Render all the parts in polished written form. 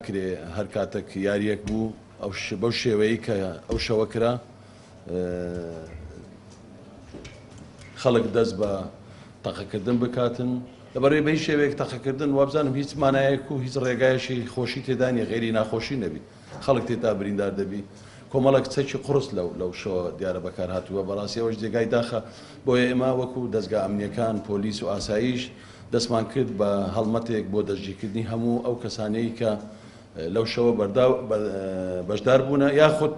ناکرێ هەر کاتەک یاریەک بوو ئەو بەو شێوەیەی کە ئەو شەوە کرا خەڵک دەست بە تەقەکردن بکاتن لەبەرەی بە هیچ شێوەیەک تەقەکردن وابزانم هیچ مانایەک و هیچ ڕێگایەکی خۆشی تێدا نیە غەیری ناخۆشی نەبی خەڵک تێدا بریندار دەبی کۆمەڵێک چەکی قوڕس لەو لەو شەوە دیارە بەکار هاتووە بەڕاستی ئەوەش جێگای داخە بۆیە ئێمە وەکو دەزگا ئەمنیەکان پۆلیس و ئاسایش دەستمان کرد بە هەڵمەتێک بۆ دەستگیرکردنی هەموو ئەو کەسانەی کە لەو شەوە بەشدار بوونە یاخود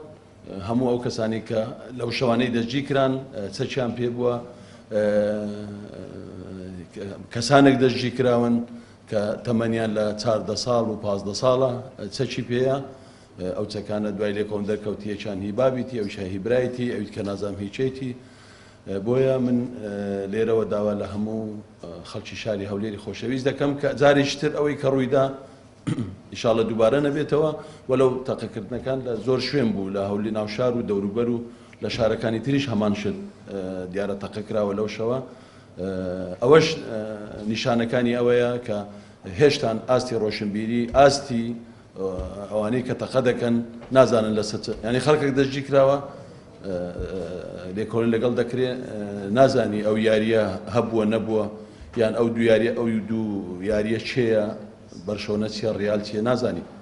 هەموو ئەو کەسانەی کە لەو شەوانەی دەستگیرکران چەکیان پێ بووە کەسانێک دەستگیرکراون کە تەمەنیان لە 14 ساڵ و 15 ساڵە چەکی پێیە ئەو چەکانە دوای لێکۆڵین دەرکەوت یەکیان هی بابیتی ئەویشیان هی برایتی ئەوی کە نازانم هی کێیتی بۆیە من لێرەوە داوا لە هەموو خەڵکی شاری هەولێری خۆشەویست دەکەم کە جارێکی تر ئەوەی کە ڕوویدا ئیشاڵە دووبارە نەبێتەوە وەلو تەقەکردنەکان لە زۆر شوێن بوو لە هەولی ناوشار و دەوروبەر و لە شارەکانی تریش هەمان شت دیارە تەقە کراوە لەو شەوە ئەوەش نیشانەکانی ئەوەیە کە هێشتان ئاستی ڕۆشنبیری ئاستی ئەوانەی کە تەقە دەکەن نازانن لەسەر چ یانی خەڵکێک دەستگیر کراوە لێکۆڵین لەگەڵ دەکرێ نازانی ئەو یاریە هەبووە نەبووە یان ئەو دوو یاریە ئەو دوو یاریە چێیە بەرشۆنە چیە ڕیال چیە نازانی.